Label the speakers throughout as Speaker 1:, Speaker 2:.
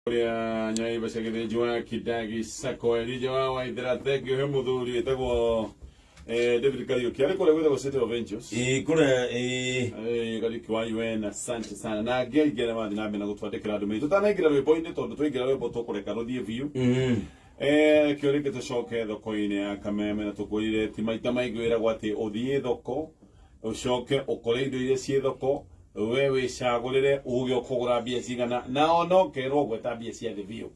Speaker 1: Kuria nyaiba cia gĩthĩnji wa Kidagi Sacco Elija wa Waithera. Thank you. He mũthuri wĩtagwo David Kariuki arĩ kũrĩa gwĩtagwo City of Angels.
Speaker 2: Ĩĩ kũrĩa ĩĩ.
Speaker 1: Kariuki wa UN, asante sana. Na angĩ aingĩ arĩa marathiĩ na mbere na gũtwandĩkĩra ndũmĩrĩri. Tũtanaingĩra rwĩmbo-inĩ, tondũ twaingĩra rwĩmbo tũkũreka rũthiĩ biũ, kĩo rĩngĩ tũcoke thoko-inĩ ya Kameme, na tũkwĩrire ti maita maingĩ wĩragwo atĩ ũthiĩ thoko ũcoke ũkore indo iria ciĩ thoko, we wĩcagũrĩre uge ũkũgũra mbia cigana, na ona ũkerwo gweta mbia cia thĩ biũ.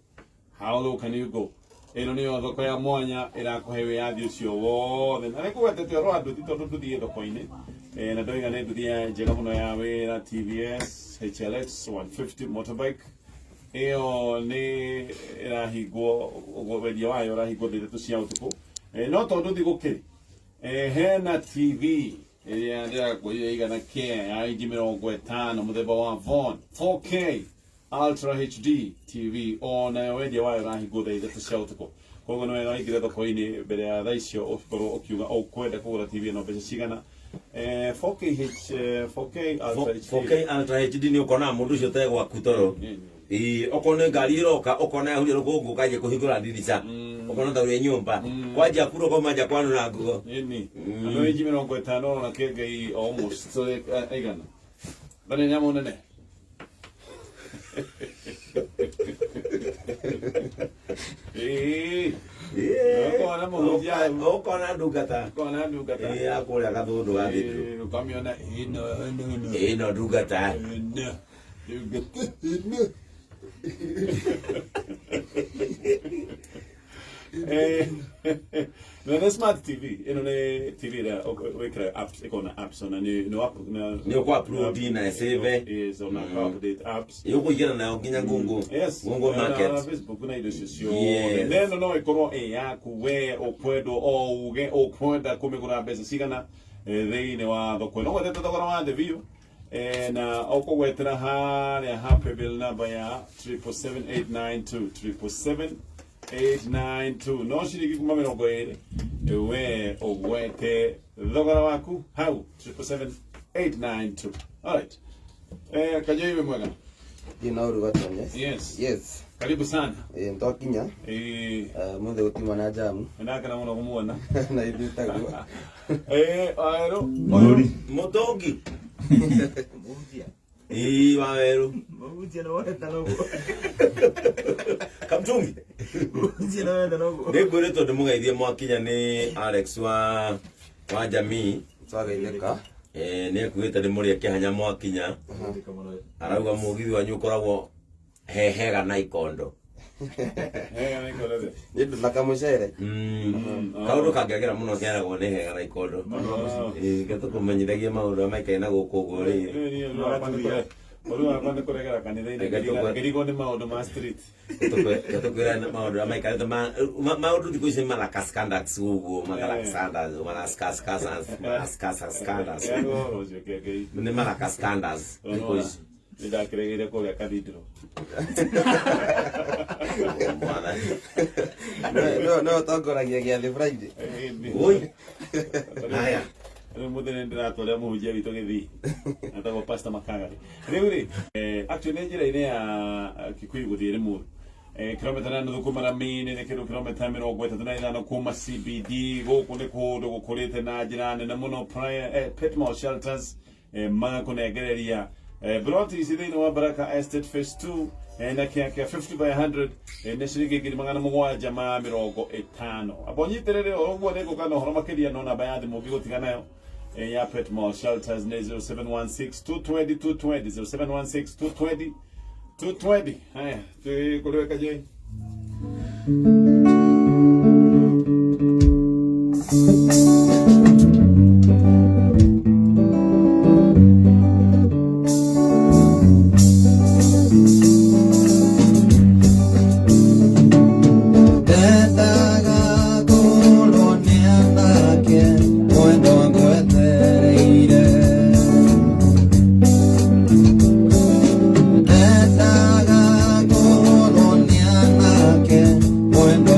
Speaker 1: How low can you go? Ĩno nĩyo thoko ya mwanya ĩrakũhe wĩyathi ũcio wothe, na nĩkũgwetete ũhoro wa nduthi, tondũ nduthi ĩ thoko-inĩ. Na ndoiga nĩ nduthi ya njega mũno ya wĩra, TVS HLX 150 motorbike. Ĩyo nĩ ĩrahingwo, wendia wayo ũrahingwo thaa 3 cia ũtukũ. No tondũ thigũkĩrĩ hena TV ĩrĩa ndĩrakwĩrire igana kĩa ya inji 50, mũthemba wa Von 4K Ultra HD TV, onayo wendia wayo ũrahingwo thaa 3 cia ũtukũ. Koguo nĩ wega waingĩre thoko-inĩ mbere ya thaa icio, ũkorwo ũkiuga ũkwenda kũgũra TV ĩno mbeca cigana. 4K H, 4K Ultra HD.
Speaker 2: 4K Ultra HD, nĩ ũkona mũndũ ũcio te gwaku toro. Ĩĩ, okorwo nĩ ngari ĩroka, ũkona yahuria rũkũngũ, ũkanjia kũhingũra ndirica, ũkona ta wĩ nyũmba kwanjia kura, ũkauma nja kwanũra nguo.
Speaker 1: Nini andũ inji 50 ona kĩengei almost so, aigana thani nyamũ nene. Ĩĩ. Ũkona mũhunjia.
Speaker 2: Ũkona ndungata.
Speaker 1: Ũkona ndungata.
Speaker 2: Ĩĩ, ya kũrĩa gathũndũ ga thitũ.
Speaker 1: Ĩĩ, ũkamĩona ĩno ĩno ĩno.
Speaker 2: Ĩno ndungata.
Speaker 1: Ĩno ndungata ĩno. Na nĩ smart TV ĩno, nĩ TV ĩrĩa wĩkĩra apps, ĩkoragwo na apps, ona nĩ app na
Speaker 2: Nĩ ũkũ-upload na save.
Speaker 1: Yes, ona mm. update apps.
Speaker 2: Ĩũkũingĩra nayo nginya Google.
Speaker 1: Yes.
Speaker 2: Google
Speaker 1: Na
Speaker 2: Market.
Speaker 1: Facebook na indo icio ciothe.
Speaker 2: Yes.
Speaker 1: Na ĩno no ĩkorwo ĩ yaku, we ũkwendwo o uge ũkwenda kũmĩgũra mbeca cigana thĩinĩ wa thoko ĩno. Gwetete thogora wa thĩ biũ. Na ũkũgwetera harĩa ha paybill number ya 777892, 777892, no ciringi kuma 20 we ũgwete thogora waku hau 777892. Alright. Kajoi, wĩ mwega?
Speaker 3: Ndina ũru gatonye.
Speaker 1: Yes.
Speaker 3: Yes.
Speaker 1: Karibu sana.
Speaker 3: Ĩĩ, nĩtwakinya. Mũthĩ gũtiuma na jamu.
Speaker 1: Nĩndakena mũno kũmuona.
Speaker 3: Na ithuĩ taguo.
Speaker 1: Wawerũ.
Speaker 2: Mũtũngi. Ĩĩ, Wawerũ.
Speaker 4: Mũhunjia nĩ wendana ũguo.
Speaker 2: Kamtungi.
Speaker 4: Mũhunjia nĩ wendana ũguo.
Speaker 2: Nĩ ngwĩrĩtwo ndĩmũgeithie mwakinya nĩ Alex wa jamii.
Speaker 3: Twageithĩka.
Speaker 2: Nĩ ekuĩte ndĩmũrĩe kĩhanya mwakinya. Arauga mũgithi wanyu ũkoragwo hehega na ikondo.
Speaker 1: Hega na ikondo.
Speaker 3: Nĩ ndũ na kamũcere.
Speaker 2: Kaũndũ kangĩagĩra mũno keragwo nĩ hega na ikondo. Ĩĩ, gatũkũmenyithagia maũndũ arĩa maikaire na gũkũ ũguo rĩrĩ.
Speaker 1: Ũrĩa wakwa nĩ kũregera kanitha-inĩ, ngĩrigwo nĩ maũndũ ma street.
Speaker 2: Gatũkwĩra maũndũ arĩa maikarĩte maũndũ thikũ ici maraka scandals ũguo makaraka scandals maraskaskas maraskaskas.
Speaker 1: Yaani ũhoro ũcio kĩengei.
Speaker 2: Nĩ maraka scandals thikũ ici.
Speaker 1: Nĩ ndakĩregeire kũrĩa cathedral.
Speaker 2: Mwathani.
Speaker 3: No ũtongoragia gĩathĩ Friday.
Speaker 2: Oi. Haya.
Speaker 1: Rĩu mũthenya ndĩratwarĩra mũhunjia witũ gĩthii etagwo Pastor Makagari. Rĩu rĩ, actually nĩ njĩra-inĩ ya Kikuyu gũthiĩ Limuru, kilomita na nuthu kuma rami-inĩ, nĩ kĩndũ kilomita 35 kuma CBD. Gũkũ nĩ kũndũ gũkũrĩte na njĩra nene mũno. Petmore Shelters magakũnengereria broti ici thĩinĩ wa Baraka Estate Phase 2, na kĩa kĩa 50 by 100, nĩ ciringi 750,000. Amba ũnyitĩrĩre o ũguo, nĩ ngũka na ũhoro makĩria, no namba ya thimũ ngĩgũtiga nayo ya Petmore Shelters nĩ 0716 220 220, 0716 220 220. Haya, twĩ kũrĩ we Kajoi.
Speaker 3: Ndendaga kũrwo nĩ anake mwendwa ngwetereire. Ndendaga kũrwo nĩ anake mwendwa.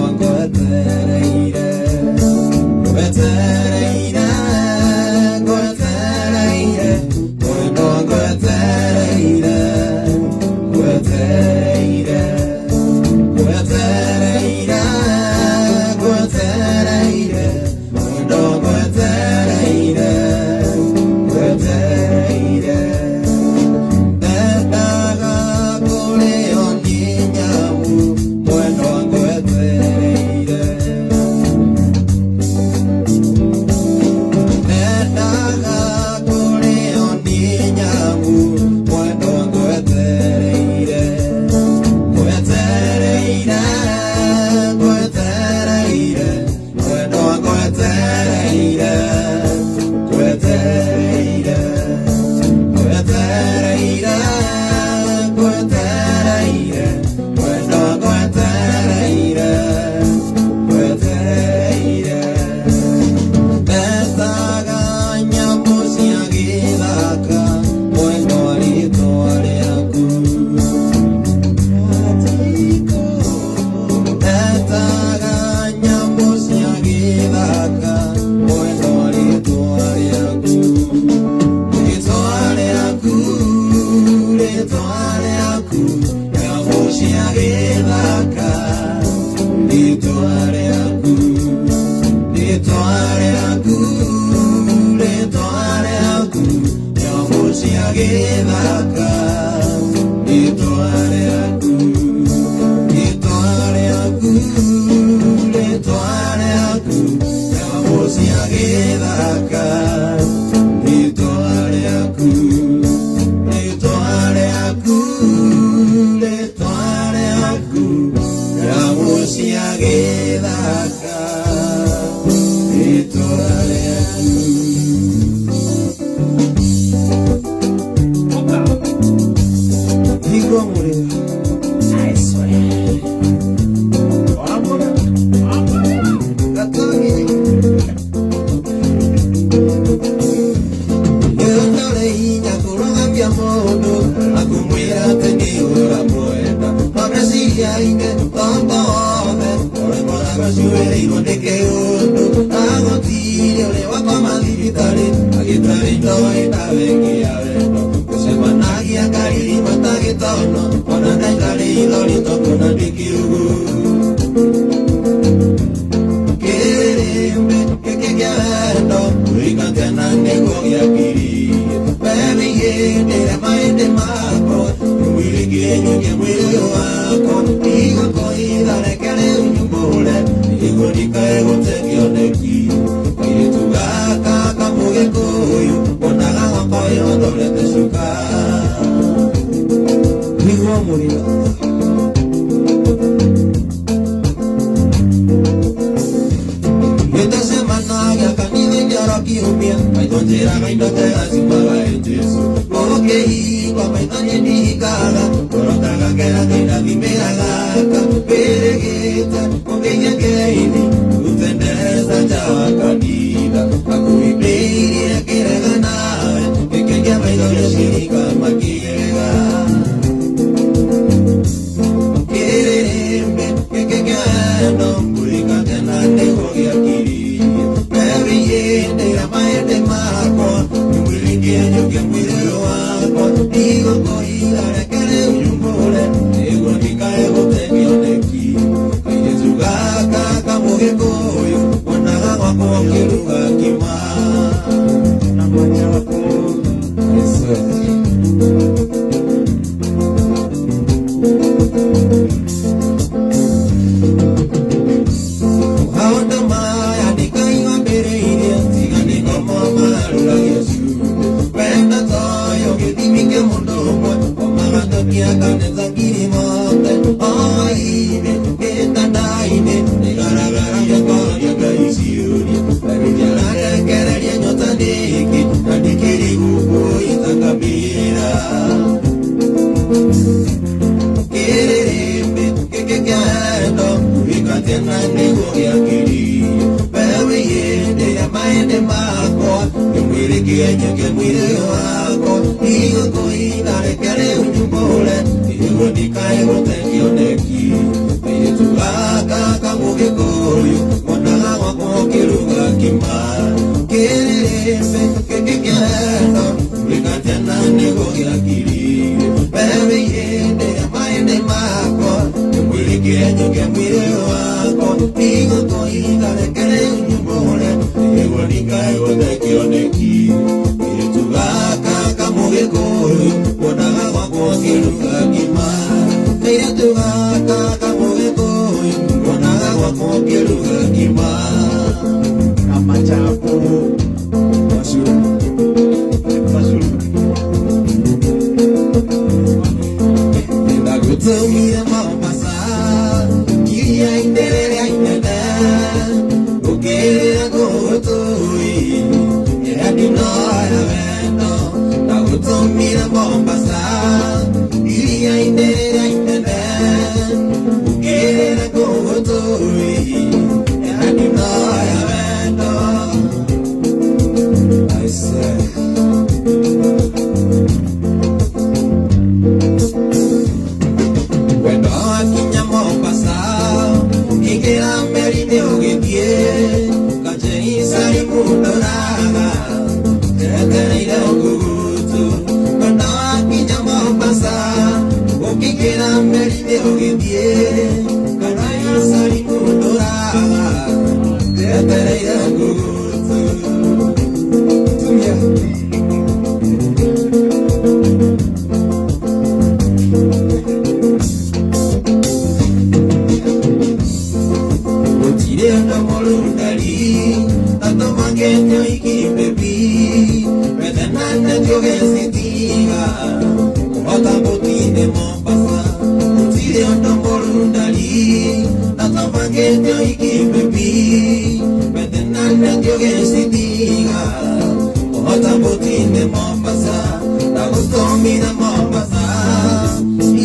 Speaker 5: cia gĩthaka rĩtwa rĩaku rĩtwa rĩaku rĩtwa rĩaku nyamũ cia gĩthaka rĩtwa rĩaku rĩtwa rĩaku rĩtwa rĩaku nyamũ cia gĩthaka rĩtwa rĩaku rĩtwa rĩaku rĩtwa rĩaku nyamũ cia gĩthaka rĩtwa rĩaku. Hingo mũrĩo. ũgĩthiĩ kana yacari mũndũraga ndetereire ngũgũtũ tumia gũtirĩ ũndũ mũrundari tatũmangĩte ũiki bebi wetenane tũgecitiga kũhota bũtinde Mombasa gũtirĩ ũndũ mũrundari tatũmangĩte ũiki bebi wetenane tũgecitiga kũhota bũtinde Mombasa ndagũtũmire Mombasa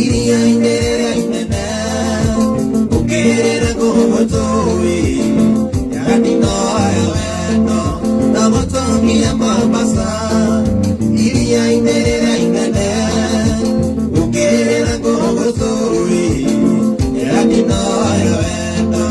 Speaker 5: iria-inĩ rĩrĩa inene ũkĩrĩre ngũgũtũĩ yagatino ya wendo ndagũtũmire Mombasa iria-inĩ rĩrĩa inene ũkĩrĩre ngũgũtũĩ yagatino ya wendo.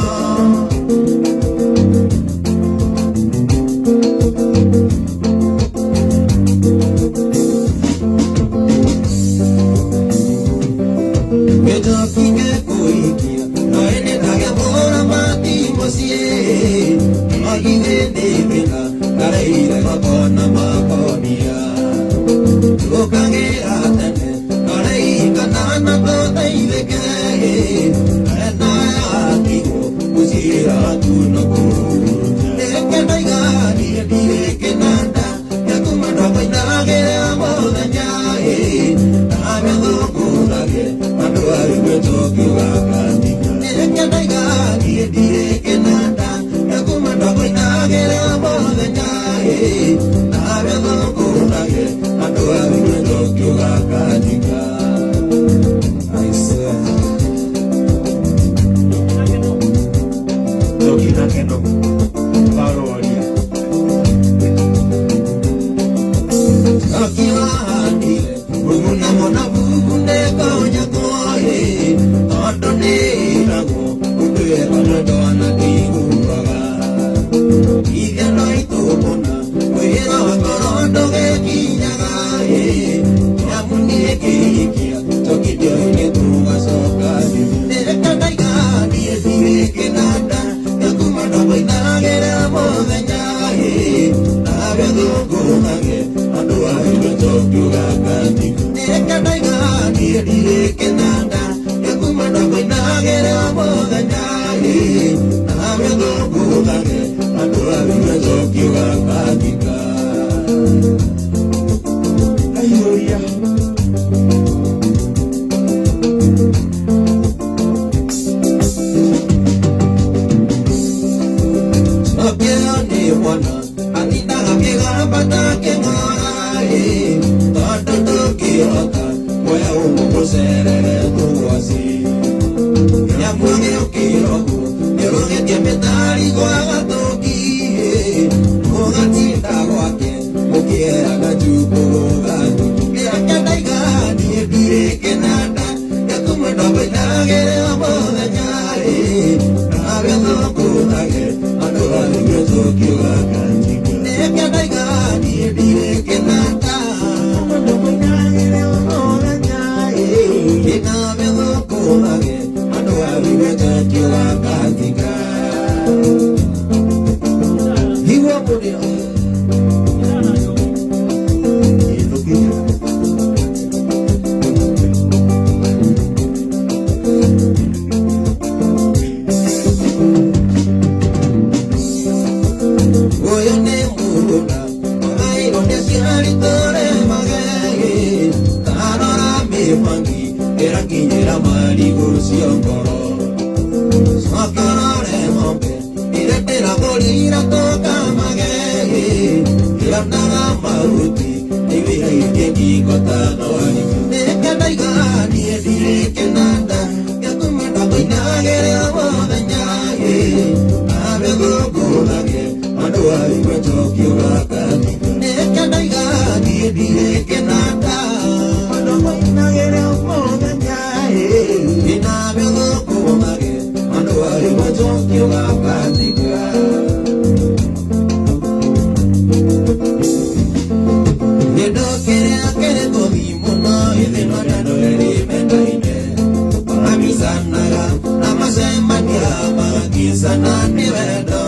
Speaker 5: sana nĩ wendo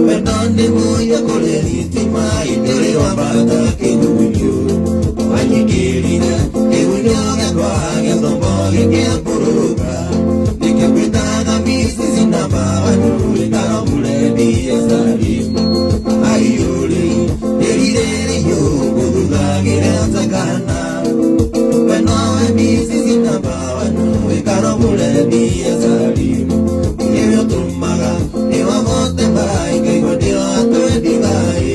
Speaker 5: wendo nĩ muoyo kũrĩ thitima indĩrĩ wambata kĩgunyũ wanyingĩrire kĩgunyũ gĩakwa gĩthombo gĩkĩambũrũka nĩkĩkwĩtaga micici na mawanu ĩkaromũrendia salimu aiyũrĩ ĩrirĩrĩyũ ngũthuthagĩre takana wenowe micici na mawanu ĩkaromũrendia salimu nĩwe ũtũmaga nĩwahote maĩ ngaigua ndĩratwe ndigai.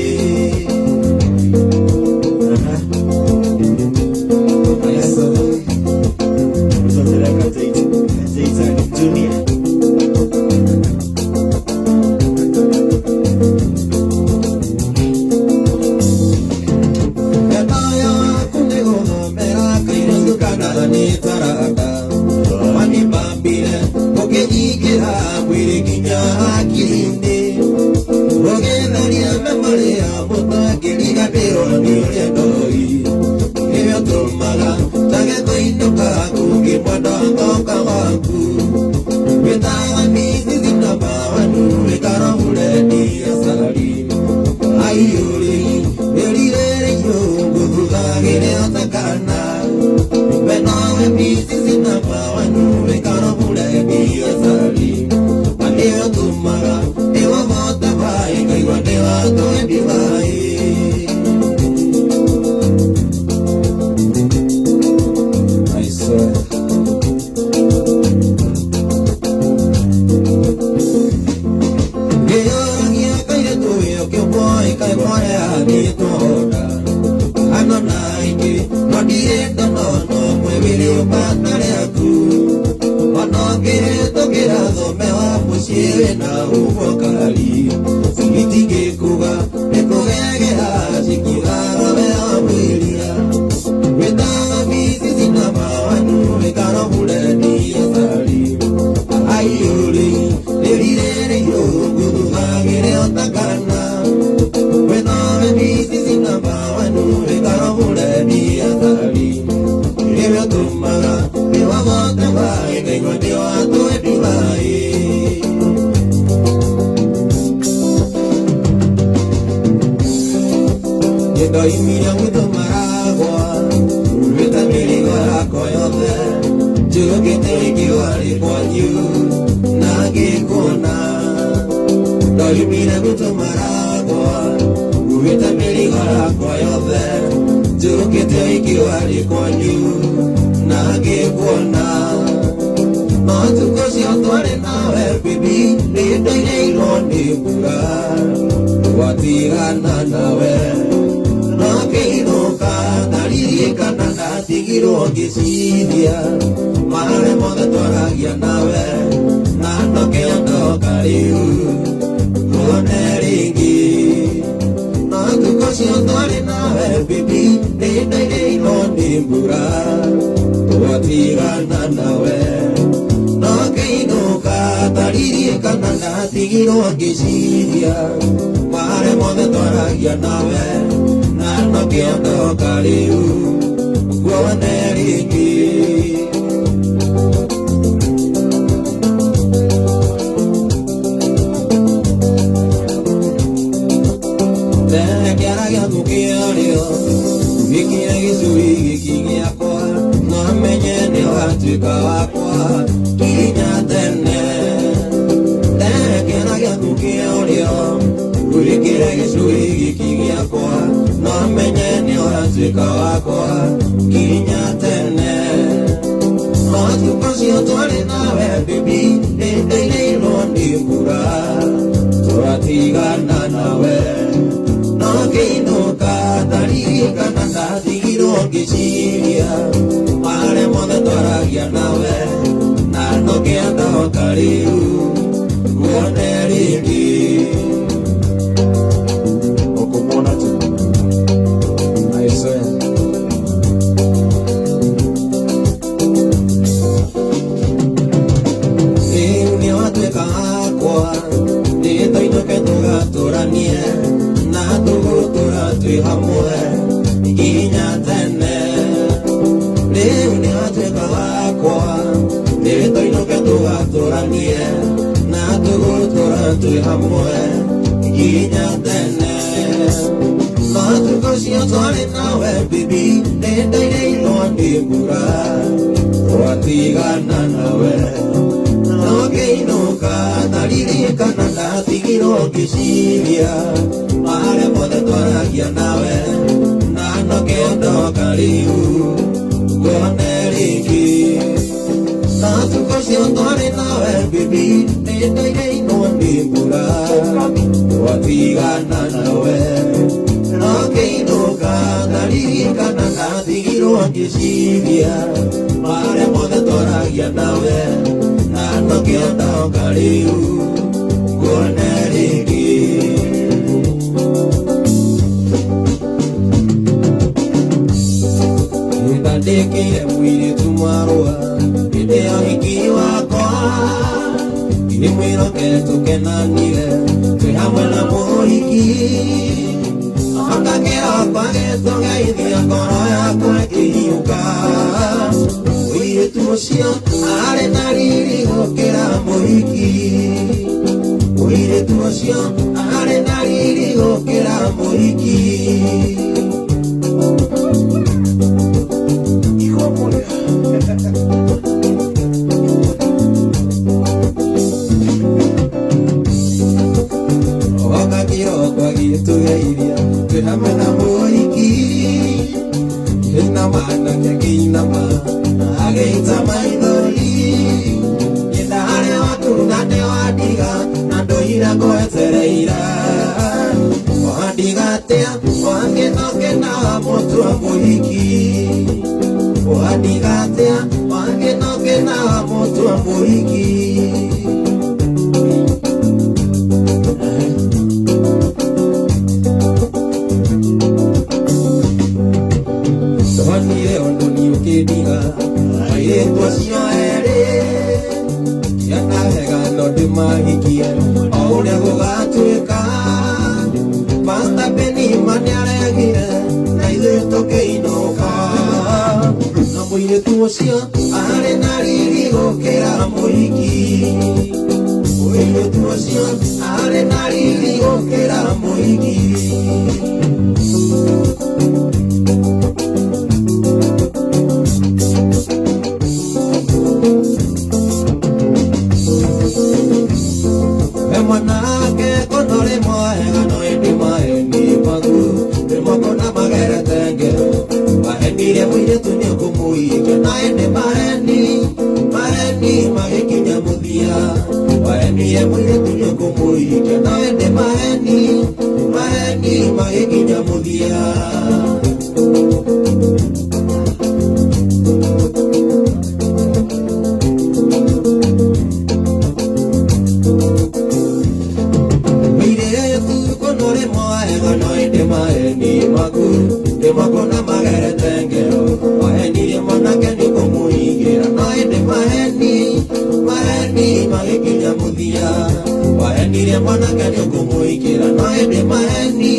Speaker 5: Tũgũtũra twĩ hamwe nginya tene. Matukũ cio twarĩ nawe bibi, nĩndairĩirwo nĩ mbura, twatigana nawe no ngĩinũka, ndaririkana ndatigirwo ngĩciria marĩa mothe twaragia nawe, na no kĩondoka rĩu nguone rĩngĩ. Matukũ cio twarĩ nawe bibi, nĩndairĩirwo nĩ mbura, twatigana nawe no ngĩinũka, ndaririkana ndatigirwo ngĩciria marĩa mothe twaragia nawe, na no kĩondoka rĩu nguone rĩngĩ. Nĩndandĩkĩire mũirĩtu marũa hĩndĩ ya ũhiki wakwa, ndĩmwĩroke tũkenanire twĩ hamwe na mũhiki. Akakĩroko agĩtũgeithia ngoro yakwa ĩkĩhiũka, mũirĩtu ũcio arĩ na riri gũkĩra mũhiki. Mũirĩtu ũcio arĩ na riri gũkĩra mũhiki. Oka kĩroko agĩtũgeithia twĩ hamwe na mũhiki, inama nake akĩinama agĩita maithori. Nĩ waku na nĩwandiga na ndũire ngwetereire, wandiga atĩa wangĩnokena mũtua mũhiki, wandiga atĩa wangĩnokena mũtua mũhiki. Ndonire ũndũ nĩũkĩndiga airĩtu acio erĩ, kĩona wega no ndĩmahikie o ũrĩa gũgatuĩka. Pastor Benima nĩaregire na ithuĩ tũkĩinũka, na mũirĩtu ũcio arĩ na riri gũkĩra mũhiki. Mũirĩtu ũcio arĩ na riri gũkĩra mũhiki. We mwanake kono rĩ mwega no ĩndĩ maheni maku rĩmwe magerete ngero, wahenirie mũirĩtu nĩũkũmũhikia na ĩndĩ maheni maheni magĩkinya mũthia. Wahenirie mũirĩtu nĩũkũmũhikia na ĩndĩ maheni maheni magĩkinya mũthia. Mũirĩtu kono rĩ mwega no ĩndĩ maheni maku rĩmwe kũna magerete ngero, wahenirie mwanake nĩũkũmũhingĩra no ĩndĩ maheni maheni magĩkinya mũthia. Wahenirie mwanake nĩũkũmũhingĩra no ĩndĩ maheni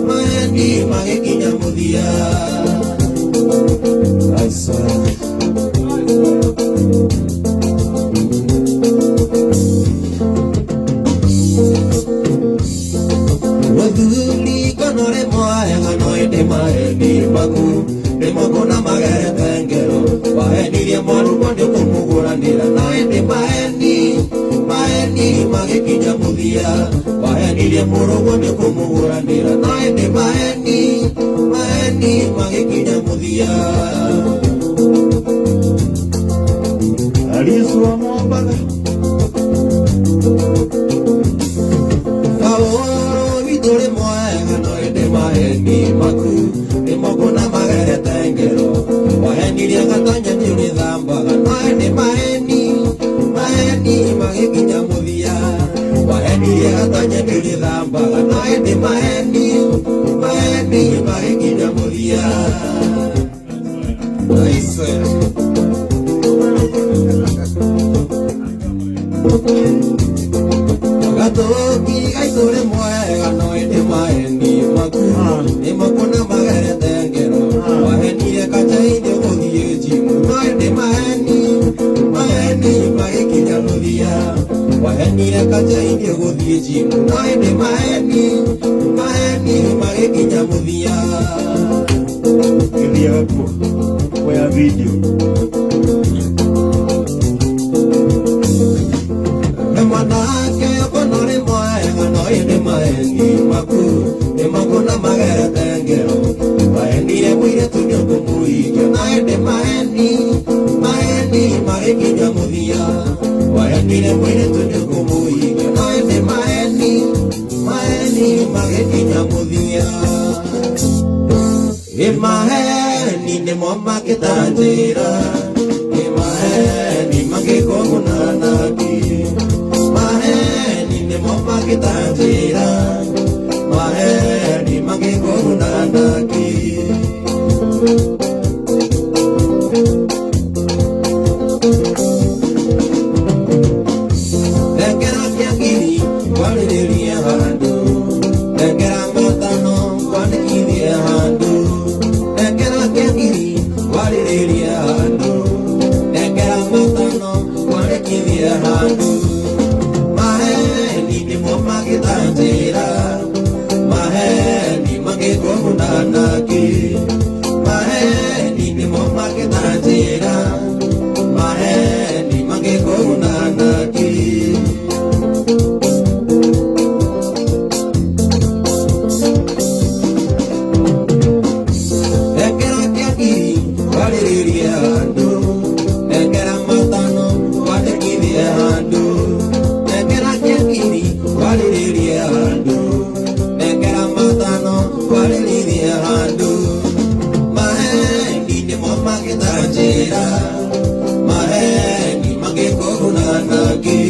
Speaker 5: maheni magĩkinya mũthia. I swear. Mũthuri kono rĩ mwega no ĩndĩ maheni maku rĩmwe kũna magerete ngero, wahenirie mwarũmo nĩũkũmũgũranĩra no ĩndĩ maheni maheni magĩkinya mũthia. Wahenirie mũrũguo nĩũkũmũgũranĩra no ĩndĩ maheni maheni magĩkinya mũthia.
Speaker 1: Alice wa Mombaga.
Speaker 5: Kaũrũ witũ rĩ mwega no ĩndĩ maheni maku rĩmwe kũna magerete ngero, wahenirie gatanya nĩũrĩthambaga no ĩndĩ maheni maheni magĩkinya mũthia. Wahenirie gatanya nĩũrĩthambaga no ĩndĩ maheni maheni magĩkinya mũthia. I swear. Gatũki gaitũ rĩ mwega no ĩndĩ maheni maku rĩmwe kũna magerete ngero, wahenirie kachainde ũgũthiĩ njimu no ĩndĩ maheni maheni magĩkinya mũthia. Wahenire kanja-inĩ ũgũthiĩ jimu no ĩndĩ maheni maheni magĩkinya mũthia.
Speaker 4: Gĩthiaga kuo kuoya video.
Speaker 5: Mwanake okono nĩ mwega no ĩndĩ maheni maku nĩ makuna magerete ngero. Wahenire mũirĩtu nĩ ũkũmũhikia no ĩndĩ maheni maheni magĩkinya mũthia. Wahenire mũirĩtu nĩ ũkũmũhikia no ĩndĩ maheni maheni magĩkinya mũthia. Ĩ maheni nĩmo makĩtanjĩra, ĩ maheni mangĩkũguna naki. Maheni nĩmo makĩtanjĩra, maheni mangĩkũguna naki. Nengera kĩangiri kwarĩrĩrie handũ, nengera matano kwandĩkithie handũ, nengera kĩangiri kwarĩrĩrie handũ, nengera matano kwandĩkithie handũ. Maheni nĩmo magĩtanjĩra, maheni mangĩkũguna naki. Maheni nĩmo magĩtanjĩra, maheni mangĩkũguna naki. Nengera kĩangiri kwarĩrĩrie handũ, nengera matano kwandĩkithie handũ, nengera kĩangiri kwarĩrĩrie handũ, nengera matano kwarĩrĩrie handũ. Maheni nĩmo magĩtanjĩra, maheni mangĩkũguna naki.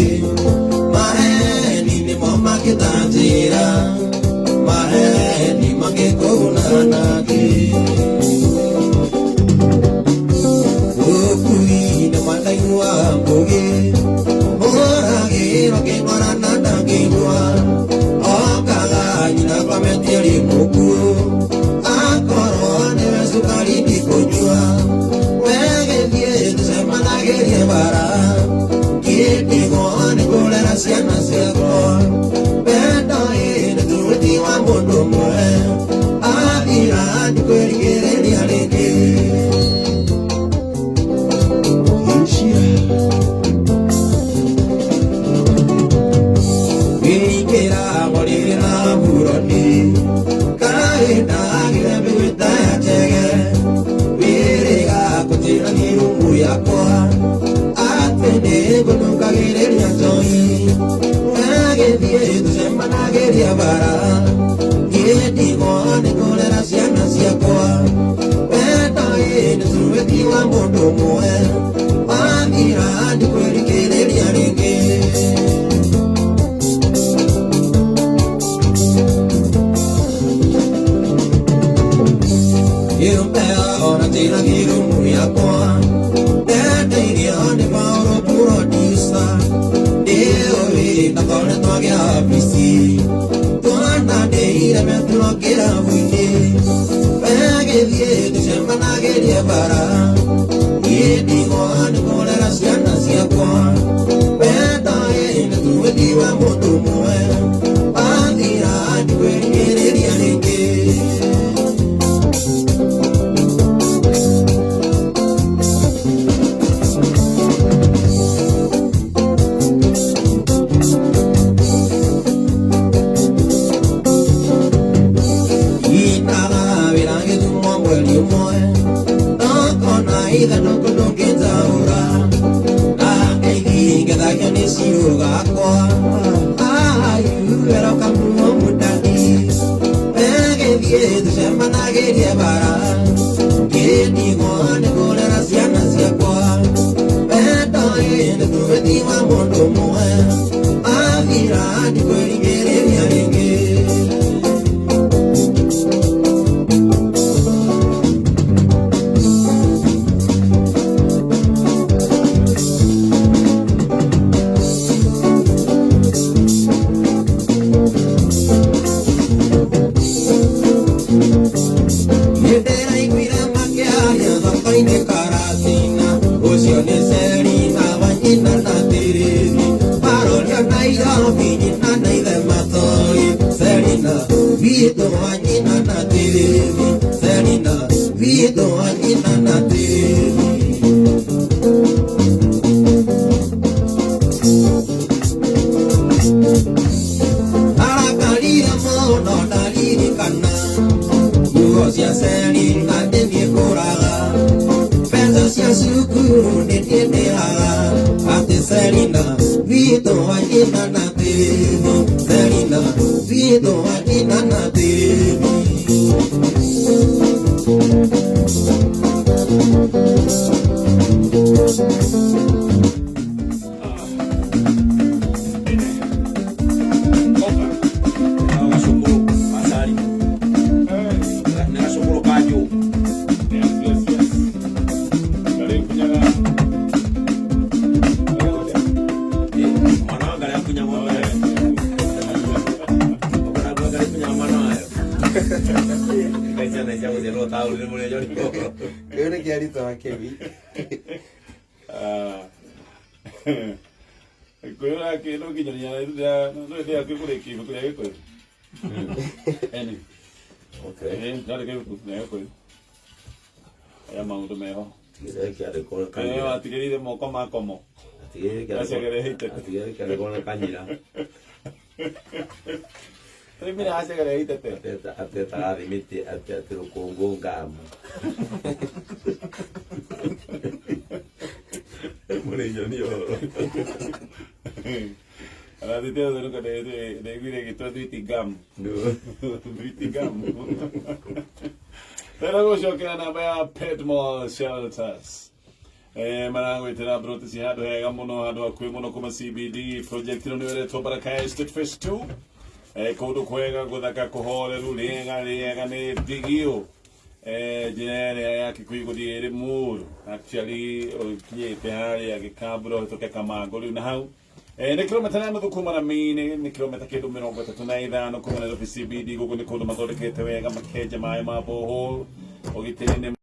Speaker 5: Maheni nĩmo magĩtanjĩra, maheni mangĩkũguna naki. Ũkuui-inĩ mandaigua mbũgĩ, mũhũragĩrwo kĩng'orana ndangĩigua. Okaga nyina akometie rĩ mũkuũ, akorwo nĩwe cukari ndikũnyua. We gĩthiĩ tũcemanagĩrie bara, ngĩndigwo nĩ kũrera ciana ciakwa. Wendo ĩ nĩ turuti wa mũndũ ũmwe, athira ndikwĩrigĩrĩria rĩngĩ. Wĩingĩra mũrĩrĩ na mburoni, kaĩ ndagire mĩgwĩta ya njege. Wĩrĩga kũnjĩra nĩ rumu yakwa, atĩ nĩngũnungagĩrĩria njohi. Wagĩthiĩ tũcemanagĩria bara, ngĩndigwo nĩ kũrera ciana ciakwa. Wendo ĩ nĩ turuti wa mũndũ ũmwe, wathira ndikwĩrigĩrĩria rĩngĩ. Irũmbea ona njĩra rumu yakwa, ndendeirio nĩ Paũlũ producer. Ndĩũĩ ndakoretwo agĩa wabici, twananĩire meturo kĩrabu-inĩ. Wegĩthiĩ tũcemanagĩrie bara, ngĩndigwo nĩ kũrera ciana ciakwa. Wendo ĩ nĩ turuti wa mũndũ ũmwe, wathira ndikwĩrigĩrĩria rĩngĩ. Inaga wĩra gĩthumo mweri ũmwe, ndokona ithandũkũ ndũngĩnjaũra. Ndakeithi ngethagio nĩ cirũ gakwa, ayu erokamuo mũndani. Wegĩthiĩ tũcemanagĩrie bara, ngĩndigwo nĩ kũrera ciana ciakwa. Wendo ĩ nĩ turuti wa mũndũ ũmwe, wathira ndikwĩrigĩrĩria rĩngĩ. Nĩndĩraiguire makĩaria thoko-inĩ Karatina, ũcio nĩ Selina wa nyina na Tĩrĩthi. Maroria Nairobi nyina na ithe matoi Selina witũ wa nyina na tĩri Selina witũ wa nyina na tĩri. Arakarire mũno ndaririkana nguo cia Selina nĩ niĩ ngũraga mbeca cia cukuru nĩ niĩ ndĩhaga atĩ Selina witũ wa nyina na tĩri Selina witũ wa nyina na tĩri.
Speaker 2: Gacukuru macari nĩ gacukuru kanjũ.
Speaker 1: Yes, yes, yes. Karibu kunyaga.
Speaker 2: Mwana wa ngarĩ akunya ng'ombe ũkoragwo ngarĩ kunya mwana wayo ngai ciana cia gũciarwo taũni nĩ mũrĩ njori.
Speaker 3: Kĩu nĩ kĩarito wa Kevi.
Speaker 1: Gĩkũyũ na kĩndũ nginya no ndĩa kũrĩkia ibuku rĩa Gĩkũyũ. Eni.
Speaker 2: Okay.
Speaker 1: Ndandĩka ibuku rĩa Gĩkũyũ. Aya maũndũ meho.
Speaker 2: Tigĩrĩra kĩandĩkwo na
Speaker 1: Eh,
Speaker 2: kanyira.
Speaker 1: watigĩrĩire moko makomo.
Speaker 2: Tigĩrĩra kĩandĩkwo na kanyira.
Speaker 1: Rĩmire hacegereire itete.
Speaker 2: Atetaga thimiti atĩ atĩ rũkũngũ ngamu. Mũrĩ njoni ũhoro.
Speaker 1: Arathite ũtheruka ndaiguire ĩgĩtwo thwiti gum. Thwiti gum. Tena gũcokera namba ya Petmore Shelters. Maragwĩtĩra mburoti ci handũ hega mũno handũ hakuhĩ mũno kuma CBD project ĩno nĩyo ĩretwo Baraka Estate Phase 2. Kũndũ kwega gũthaka kũhoreru rĩega rĩega nĩ ndigio. Njĩra ĩrĩa ya Kikuyu gũthiĩ Limuru actually ũkinyĩte harĩa Gĩkambura ũhĩtũke Kamango rĩu na hau nĩ kilomita na nuthu kuma Ramini nĩ kilomita kĩndũ 35 kuma Nairobi CBD. Gũkũ nĩ kũndũ mathondekete wega makenja maĩ ma borehole ũgitĩri nĩ